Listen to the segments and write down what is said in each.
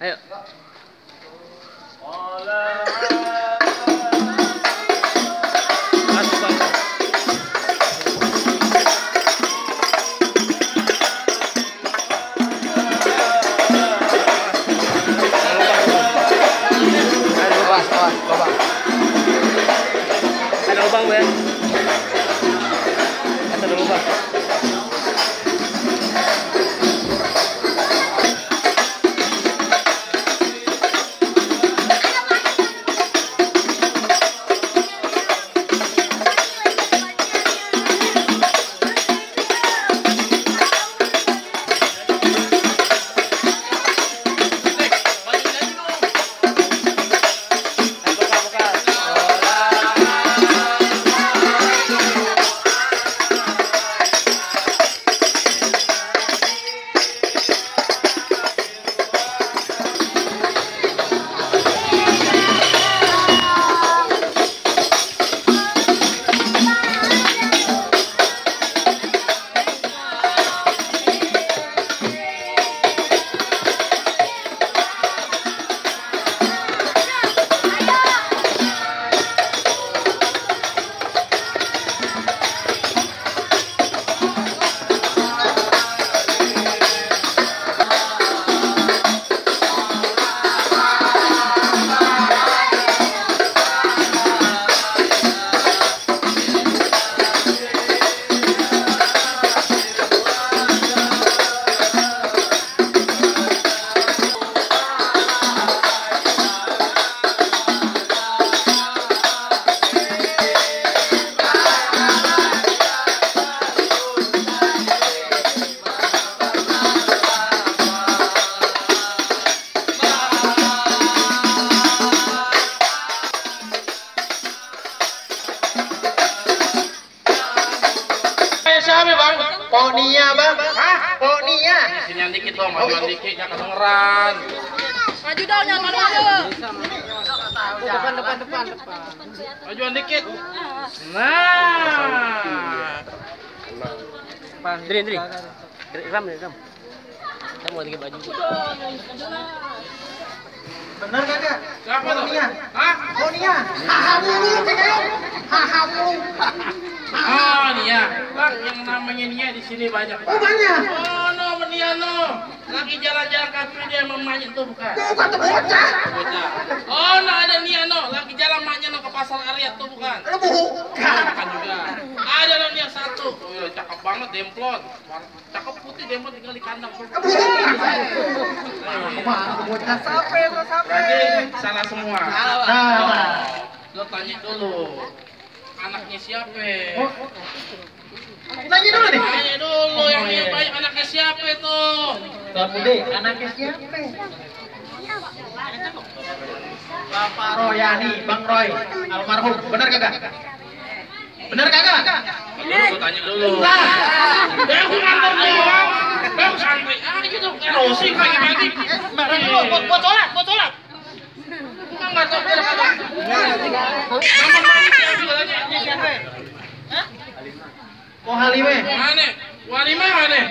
Ayo. Ada lubang, Ben. Ada lubang. Siapa bang? Ponia bang? Hah? Ponia? Sini dikit bang, majuan dikit, gak kedengeran. Maju dong, jangan maju. Depan. Majuan dikit. Nah. Diri. Ram. Kita mau ganti baju. Bener kagak? Siapa tuh? Ponia. Hah? Ponia. Haha mulu, haha mulu. Oh, Nia. Bang, yang namanya Nia di sini banyak. Oh banyak. Oh, no, Nia no. Lagi jalan-jalan kafe dia memanya tuh bukan? Bukan tuh bocah. Bocah. Oh, no, ada Nia no. Lagi jalan maknya no ke pasar area tuh bukan? Lu bukan. Bukan juga. Ada no Nia satu. Oh, iya, cakep banget demplon. Cakep putih demplon tinggal di kandang. Bukan. Kemana tuh bocah? Sampai. Berarti salah semua. Salah. Lo tanya dulu. Anaknya siapa? Nanya dulu nih. Tanya dulu yang lihat banyak anaknya siapa tuh? Tuan Budi, anaknya siapa? Bapak Royani, Bang Roy, almarhum. Bener kagak? Bener kagak? Gue tanya dulu. Aku ngantor doang. Bang santai aja dong. Emosi pagi-pagi. Buat sholat. Emang nggak tahu bener kagak? Nama manis yang juga tanya. Siapa? Hah? Oh Halime. Mana? Walima mana?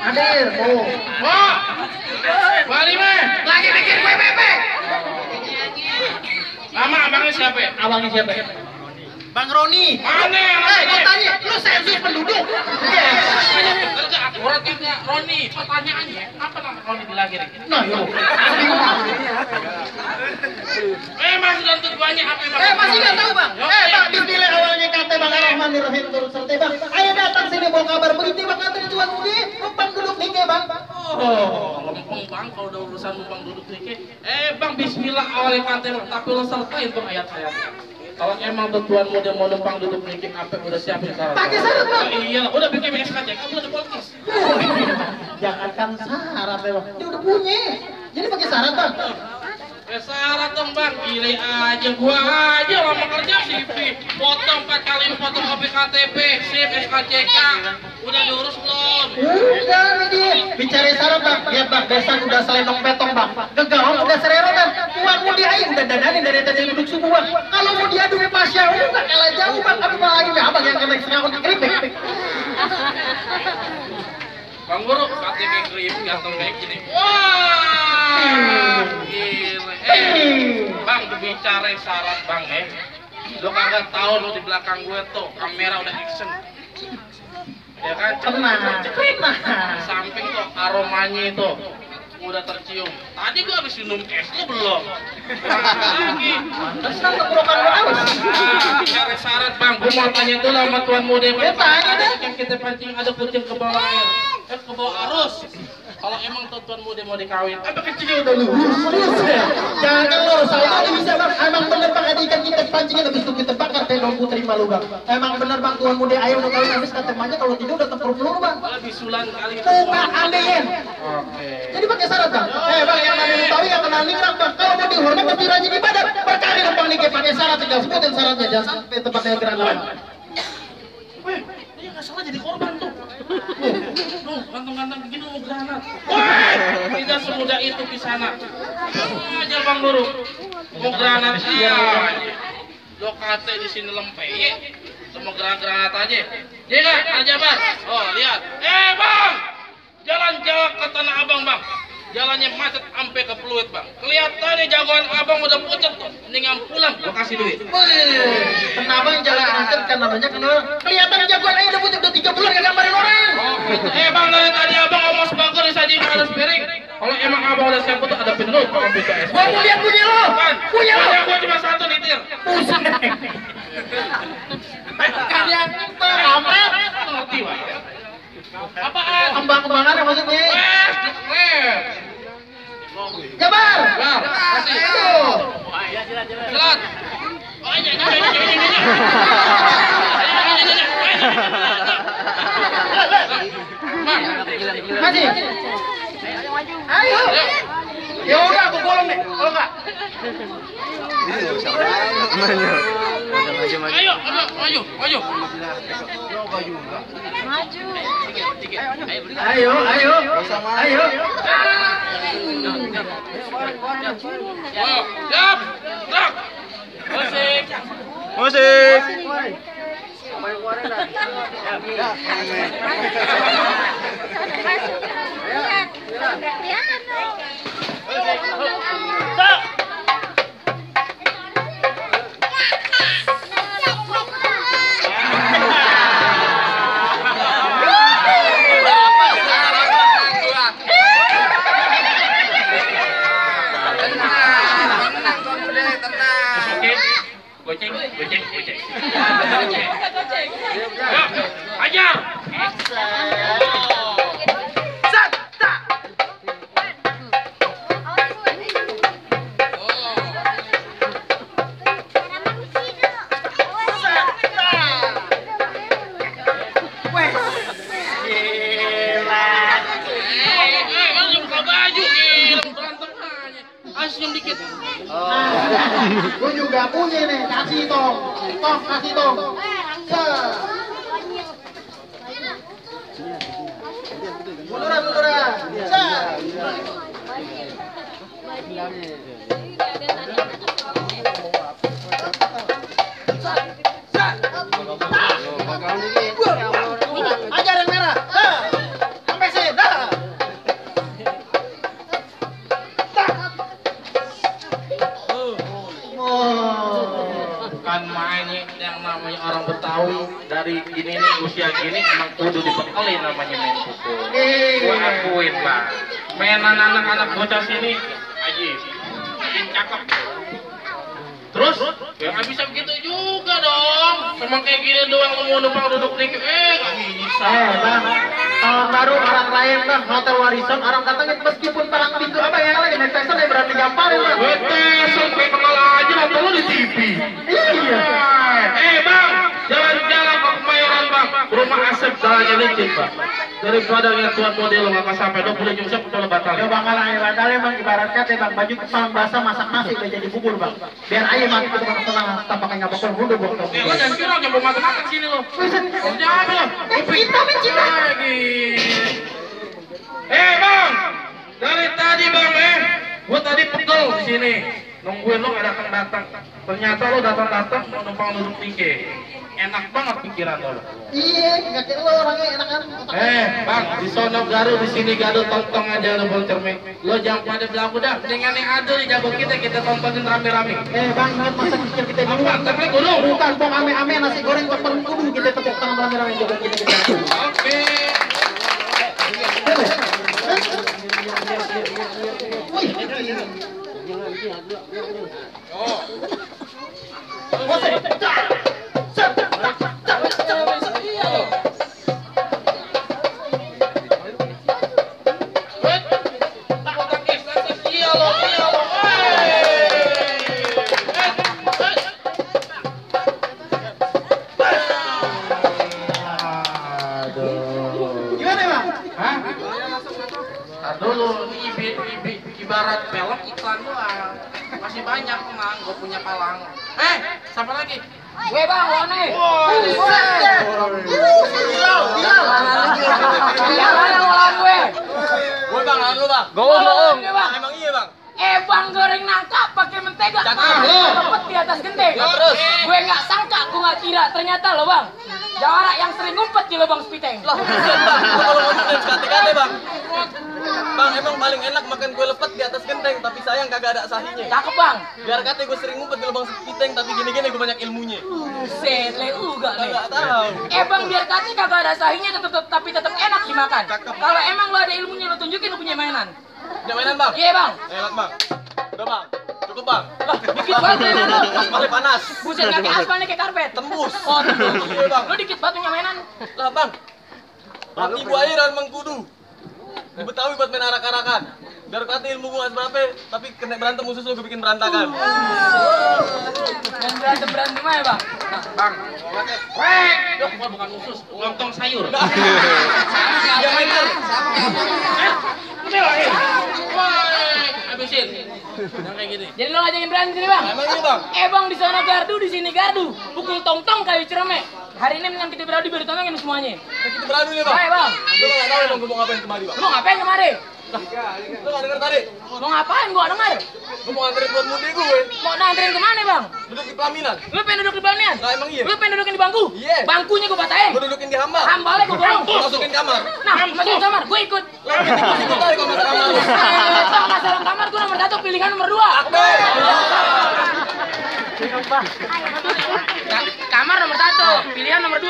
Hadir. Oh. Oh, Walima. Lagi bikin kue bebek. Nama abangnya siapa? Abangnya siapa? Bang Roni. Mana? Gue tanya, lu sensus penduduk? Kerja akurat kagak, Roni. Pertanyaannya, apa nama Roni dilahirin? Nah, yo. Masih dan tujuannya apa bang? Masih nggak tahu bang? Bang, bismillah awalnya kata bang Ar-Rahmanir-Rahim turut serta bang. Ayo datang sini bawa kabar begitu bang antri Tuan Budi, numpang duduk nike bang. Oh, lempeng bang kalau udah urusan numpang duduk nike. Bang, bismillah awalnya kata bang, tapi lo sertain tuh ayat-ayatnya. Kalau emang tujuan mau numpang duduk nike, apa udah siapin syarat? Pakai syarat bang? Iya, udah bikin SKJ, kamu udah politis. Jangankan syarat ya bang, dia udah punya. Jadi pakai syarat bang. Syarat dong bang, gile aja gua aja lama kerja CV, potong 4 kali potong kopi KTP, SIM, SKCK, udah diurus belum? Udah nih dia, bicara syarat bang, lihat bang, besan udah selendong petong bang, gegawan udah sererotan, Tuan Budi aja udah dadanin dari tadi duduk subuh bang, kalau mau diadu ya Pasya, nggak kalah jauh bang, tapi malah lagi abang yang kena sengawan di keripik. Bang Guru, KTP keripik ganteng kayak gini. Wah! cari syarat bang Lo kagak tahu lo di belakang gue tuh kamera udah action. Ya kan? Tenang. Di samping tuh aromanya itu udah tercium. Tadi gue habis minum es, lo belum? Lagi. Terserah tenggorokan lo aus. Cari syarat bang, gue mau tanya dulu sama tuan muda. Ya, tanya deh. Yang kita pancing ada kucing ke bawah air, ke bawah arus. Kalau emang tuan muda mau dikawin, apa kecilnya udah lurus. Jangan lo salah ini bisa bang. Emang bener bang ada ikan kita pancingnya habis itu kita bakar tendong putri malu bang. Emang bener bang tuan muda ayo udah kawin habis kata temannya kalau tidur udah tempur peluru bang. Malah bisulan kali. Bukan andein. Oke. Jadi pakai syarat bang. Bang yang namanya tahu yang kenal nikah bang. Kalau mau dihormat mesti rajin ibadah. Berkali dong bang nikah pakai syarat tinggal sebutin syaratnya jangan sampai tempatnya gerangan. Weh, dia nggak salah jadi korban tuh. Tuh, ganteng-ganteng begini mau granat. Wah, tidak semudah itu di sana. Aja bang Guru, mau granat aja. Lo kata di sini lempei, lo mau granat aja. Dia nggak aja bang. Oh lihat, bang, jalan Jawa ke Tanah Abang bang. Jalannya macet sampai ke Pluit bang. Kelihatannya jagoan abang udah pucat tuh. Mendingan pulang, gua kasih duit. Kenapa yang jalan macet kan namanya kenapa? Kelihatan jagoan aja udah pucat udah 3 bulan gak gambarin orang. Bang dari tadi abang ngomong sebagor disajiin ada piring. Kalau emang abang udah siap tuh ada penuh kalau bisa es. Gua mau lihat punya lo. Punya lo. Gua cuma 1 liter. Kalian teramat. Ngerti bang? Apaan? Kembang-kembangan ya maksudnya. Wes. Jabar. Bang, kasih. Silat. Oh ini. Masih. Ayo. Ya udah aku bolong nih. Kalau enggak. Maju. Ayo. Siap. Gerak. Musik. Goceng. Ajar. Gue juga punya nih, kasih tong. Munduran. Ajar yang merah. Sampai sini. Kan mainnya yang namanya orang Betawi dari gini nih usia gini emang kudu dibekelin namanya main pukul. Gua akuin bang, mainan anak-anak bocah sini aja, cakep. Terus, ya nggak bisa begitu juga dong. Cuma kayak gini doang mau numpang duduk dikit, nggak bisa. Bang, tahun baru orang lain bang, hotel warisan orang datangnya meskipun perang pintu apa yang lagi naik taser ya berarti gamparin bang. Betul, kayak kenal aja nonton lu di TV. Iya. Bang, jalan-jalan ke Kemayoran bang, rumah Asep jalannya licin bang. Daripada lihat tuan model nggak sampai 20 jam kalau batal. Ya bang kalau air batal bang ibarat kata bang baju kepalang basah masak nasi udah jadi bubur bang. Biar ayam mati ke tempat tenang tanpa kayak nggak bakal mundur bang. Lo jangan kira nyampe masak sini lo. Jangan lo. Cinta. Lagi. Bang, dari tadi bang gua tadi pegel di sini. Nungguin lo nggak datang. Ternyata lo datang mau numpang duduk tiket. Enak banget pikiran lo. Iya, nggak kayak lo orangnya enakan. Bang, di sono garu, di sini gaduh, tonton aja lo bang cermin. Lo jangan pada belagu dah, mendingan yang adu di jago kita tontonin rame-rame. Bang, ingat masa kecil kita dulu. Apa? Tapi gunung. Bukan pok ame-ame nasi goreng tepung kudu kita tepuk tangan rame-rame jago kita. Oke. Ibarat pelek iklan doang. Masih banyak emang, gue punya palang. Siapa lagi? Gue bang, lo nih. Yang mana yang ngelawan gue? Gue bang, lawan lu bang. Bohong. Emang iya bang. Bang goreng nangka pakai mentega. Lepet di atas genteng. Terus? Gue nggak sangka, gue nggak kira. Ternyata lo bang, jawara yang sering ngumpet di lubang spiteng. Lah, buset bang, lu kalau ngomongin sekate-kate bang. Bang, emang paling enak makan kue lepet di atas genteng, tapi sayang kagak ada sahinya. Cakep bang. Biar kate gue sering ngumpet di lubang spiteng, tapi gini-gini gue banyak ilmunya. Buset, juga nih. Kagak tahu. Bang, biar kate kagak ada sahinya tapi tetap enak dimakan. Kalau emang lo ada ilmunya, lo tunjukin lo punya mainan. Punya mainan bang? Iya bang. Enak bang. Udah bang, cukup bang. Lah, dikit banget mainan lo. Aspalnya panas. Buset, nggak kayak aspalnya kayak karpet. Tembus. Oh, tembus. Iya bang. Lo dikit banget punya mainan. Lah bang, mati bu airan mengkudu. Di Betawi buat main arak-arakan. Biar kate ilmu gue berapa, tapi kena berantem khusus lo gue bikin berantakan. Dan berantem aja bang. Bang, Dok, gua bukan usus, lontong sayur. Yang main kan? Udah lah, habisin. Yang kayak gini. Jadi lo ngajakin berantem sini bang? Emang iya bang? Bang, di sana gardu, di sini gardu. Pukul tong-tong kayu cerame. Hari ini dengan kita beradu biar tontonin semuanya. Kita beradu nih bang. Baik bang. Gue gak tau emang gue mau ngapain kemari bang. Lo mau ngapain kemari? Lo gak denger tadi? Mau ngapain? Gua denger. Gue mau nganterin buat mudik gue. Mau nganterin kemana bang? Duduk di pelaminan. Lu pengen duduk di pelaminan? Nah emang iya. Lu pengen dudukin di bangku? Iya. Bangkunya gua patahin. Gue dudukin di hamba. Hambalnya gua gorong. Masukin kamar. Nah, masukin kamar, gua ikut. Ikut aja kalau masuk kamar. Bang, masalah kamar gua nomor 1, pilihan nomor 2. Kamar nomor 1, pilihan nomor 2.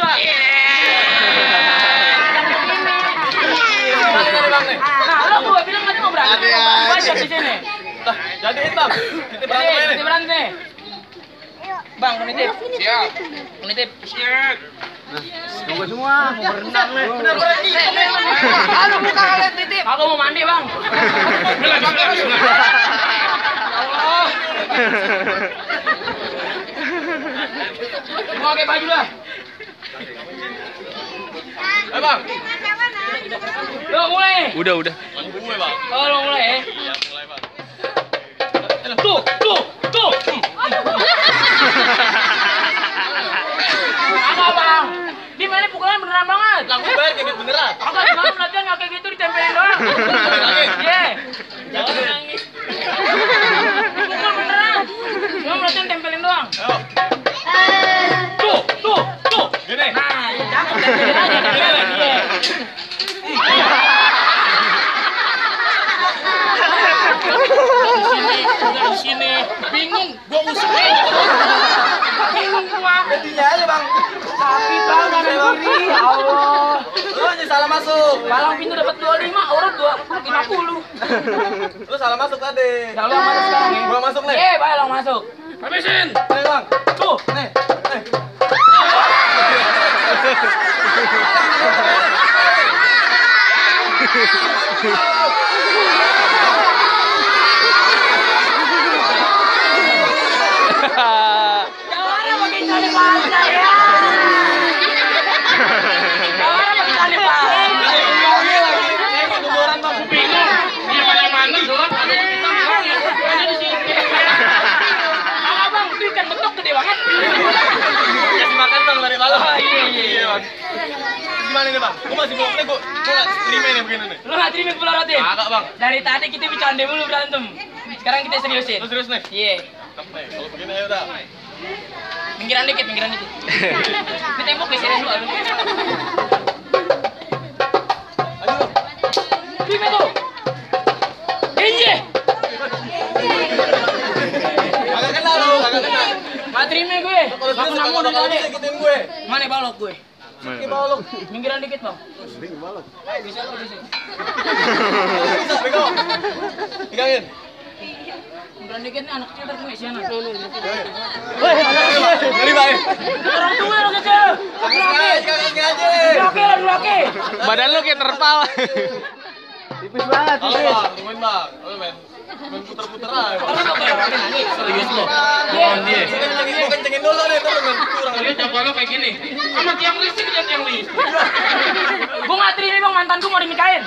Nah, lo gua bilang tadi mau berantem. Banyak di sini. Jadiin bang. Kita berantem aja nih. Kita berantem nih. Bang, menitip. Siap. Menitip. Siap. Tunggu semua, mau berenang nih. Aduh, buka kalian titip. Aku mau mandi, Bang. Allah. Mau pakai baju dah. Bang. Lo mulai. Udah. Gue bang. Oh, lo mulai ya. Iya mulai bang. Tuh. Apa bang? Di mana pukulan beneran banget? Lah gue bayar kayak gitu beneran. Apa semalam latihan nggak kayak gitu ditempelin doang? Iya. Jangan nangis. Pukul beneran. Semalam latihan tempelin doang. Ayo. Tuh. Gini. Nah, cakep tempelin aja. Iya. Di sini bingung, gua usahain. Bingung gua. Jadinya aja bang. Sakit banget diri, ya Allah. Lu aja salah masuk. Palang pintu dapat 25, urut 50. Lu salah masuk tadi. Dah lo masuk sekarang ya. Gua masuk nih. Baik lo masuk. Habisin. Nih bang. Tuh. Nih. Jawara pakai tali panjang ya. Jawara pakai tali panjang. Ini lagi. Kayak kuburan bang. Bingung. Dia mana doang. Ada di sini. Bang, itu ikan betok gede banget. Ya dimakan bang dari malam. Iya. Bang. Gimana nih bang? Gue masih belum gue nggak terima nih begini nih. Lu nggak terima kepala rotin? Agak bang. Dari tadi kita bercanda mulu berantem. Sekarang kita seriusin. Lu serius nih? Iya. Cakep nih. Kalau begini ayo dah. Minggiran dikit. Ini tembok nih serius lu. Ayo. Terima tuh. Iya. Kagak kena lu, kagak kena. Nggak terima gue. Kalau Nggak serius pernah mau bakal dari. ikutin gue. Mana balok gue? Oke, balok. Minggiran dikit bang. Bisa. Bisa bego. Pegangin. Minggiran dikit nih anak kecil terkena siana. Dari baik. Orang tua lo kecil. Kagak sengaja. Laki. Badan lu kayak terpal. Tipis banget. Halo bang, tungguin bang. Halo men. Main puter-puter aja bang. Serius lo. Kencengin dulu nih, terus main kurang. Dia jago lo kayak gini. Sama tiang listrik dia tiang listrik. Gue nggak terima bang, mantan gue mau dinikahin.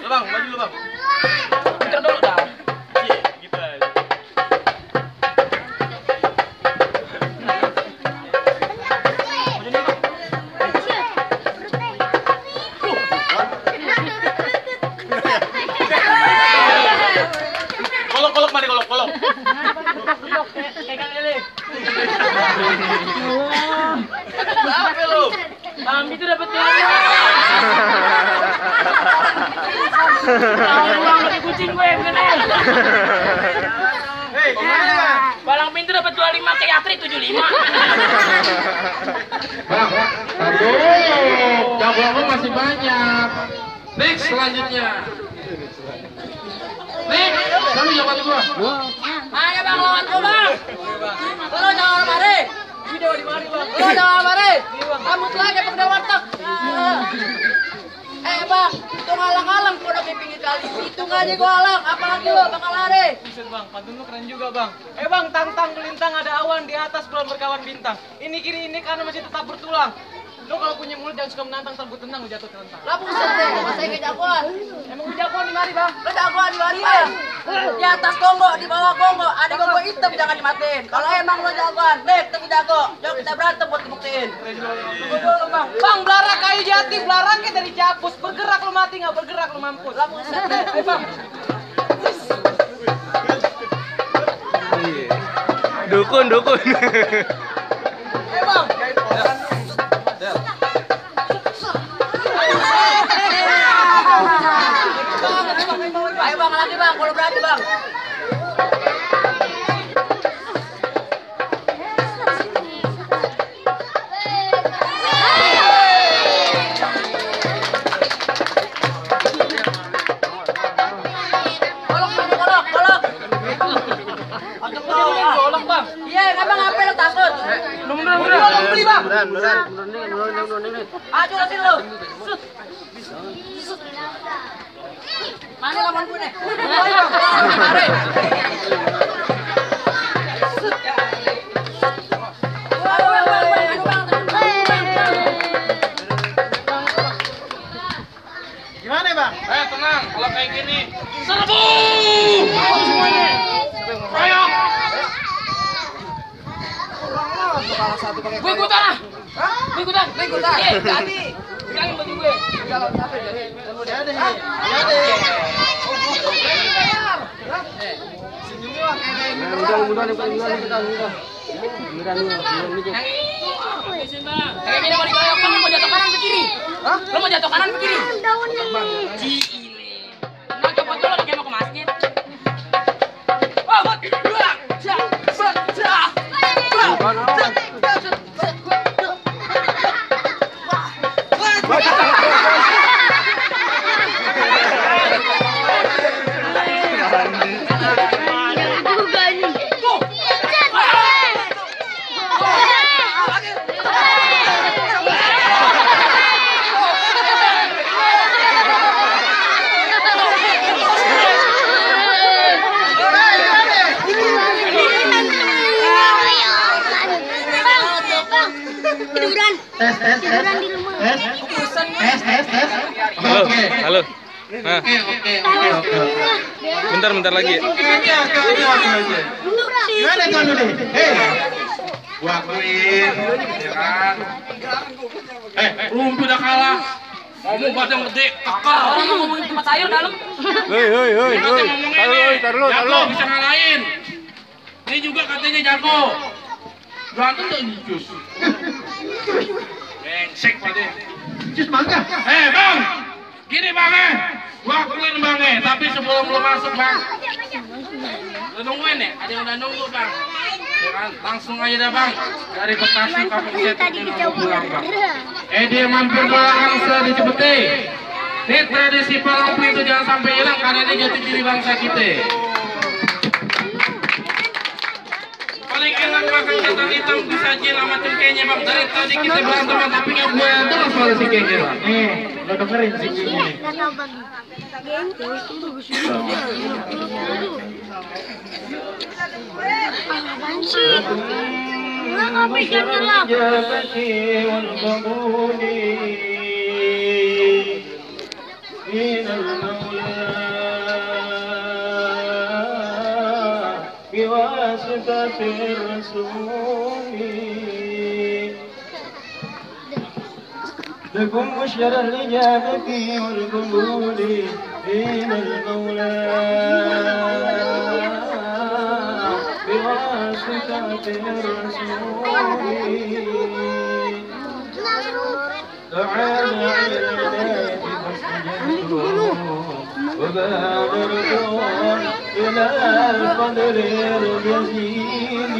Lu bang, maju lu bang. Puter dulu dah. Iya, gitu aja. Kolok mari kolok. Kayak lele. Apa lu? Bang itu dapat lagi. Tahu bang lagi kucing gue bener. Hei, gimana bang? Palang pintu dapat 25 kayak Yakri 75. Bang, aduh, jagoanmu masih banyak. Next selanjutnya. Next, kamu jawaban gua. Ayo bang lawan gua bang. Lo jangan mari. Video di mana bang? Lo jangan mari. Kamu tuh aja pakai warteg. Bang, itu ngalang-ngalang pondok di pinggir kali. Itu aja gua halang, apalagi lo bakal lari. Buset bang, pantun lu keren juga bang. Bang, tang-tang gelintang ada awan di atas bulan berkawan bintang. Ini kiri ini kanan masih tetap bertulang. Lo kalau punya mulut jangan suka menantang, terbut tenang lu jatuh terlentang. Lah buset deh, masa kayak jagoan. Emang lu jagoan di mari bang? Lo jagoan di mari bang. Di atas Kongo, di bawah Kongo, ada Kongo hitam jangan dimatiin. Kalau emang lo jagoan, dek temu jago. Yuk kita berantem buat dibuktiin. Bang, belarak kayu jati, belaraknya dari capus. Bergerak lu mati nggak, bergerak lu mampus. Lah buset deh. Bang. Dukun. Bang. Ayo bang, lagi bang, kalau berani bang. Kolok bang. Iya, emang apa lo takut? Kolok beli bang. Beneran. Ayo kasih lo. Mana lawan gue nih? Mari. Gimana bang? Tenang, kalau kayak gini. Serbu! Ayo! Gue ikutan ah. Gue ikutan. Iya, tadi. Bilangin baju gue. Kayak gini mau dikeroyok, lo mau jatuh kanan ke kiri? Lo mau jatuh kanan ke kiri? Cile. Mau coba dulu kayak mau ke masjid. Oh, buat. Halo. Nah. Bentar lagi. Gimana tuan lu nih? Gua akuin, ya kan? Rumpi udah kalah. Ngomong badan gede, kakak. Orang mau ngomongin tempat sayur dalam. Hei. Taruh. Bisa ngalahin. Ini juga katanya jago. Berantem tuh jus. Brengsek pade. Jus mangga. Bang. Gini bang Gua akuin bang tapi sebelum lu masuk bang. Lu nungguin ya? Ada yang udah nunggu bang. Ya kan? Langsung aja dah bang. Dari Bekasi kampung Setu mau pulang bang. Dia mampir doang di Cipete. Ini tradisi Palangpu itu jangan sampai hilang karena ini jati diri bangsa kita. Paling enak makan ketan hitam disajiin sama cengkehnya bang. Dari tadi kita berantem tapi nggak boleh terus soal si cengkeh bang. Lo dengerin sih ini. Apaan sih? Ulang apa ikannya lah? بواسطة الرسول لكم بشر الإجابة والقبول من المولى بواسطة الرسول دعانا إلى الهداية فاستجبتم وبادرتم إلى القدر الجزيل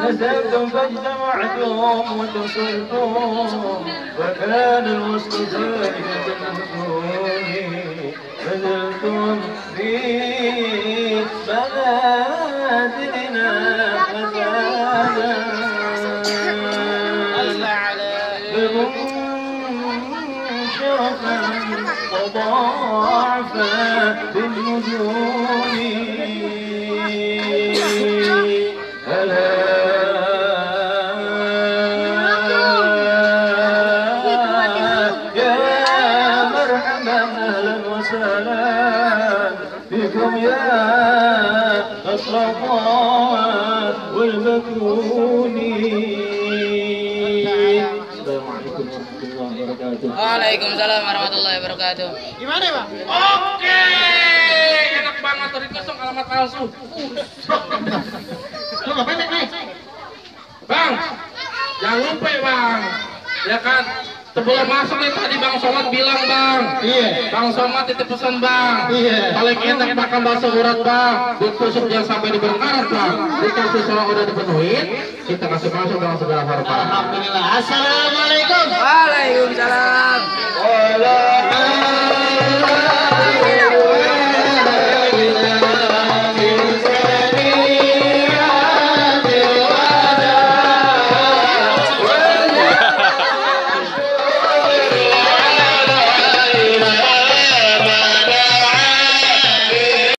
نزلتم فاجتمعتم وتصلتم وكان الوصل ذلك المهجون نزلتم في بلادنا فزادا شرفا وضاعفا بالنجوم ألا يا مرحبا أهلا وسهلا بكم يا أصرفاء والمكنونين. السلام عليكم ورحمة الله وبركاته. Waalaikumsalam warahmatullahi wabarakatuh. Gimana Bang? Oke, enak banget tadi kosong alamat palsu. Lo ngapain nih? Bang, jangan lupa ya bang, ya kan? Sebelum masuk nih tadi Bang Somad bilang bang, Bang Somad titip pesan bang, paling enak makan bakso urat bang, ditusuk jangan sampai dibongkar bang, dikasih semua udah dipenuhin, kita kasih masuk dengan segala hormat. Alhamdulillah. Assalamualaikum. Waalaikumsalam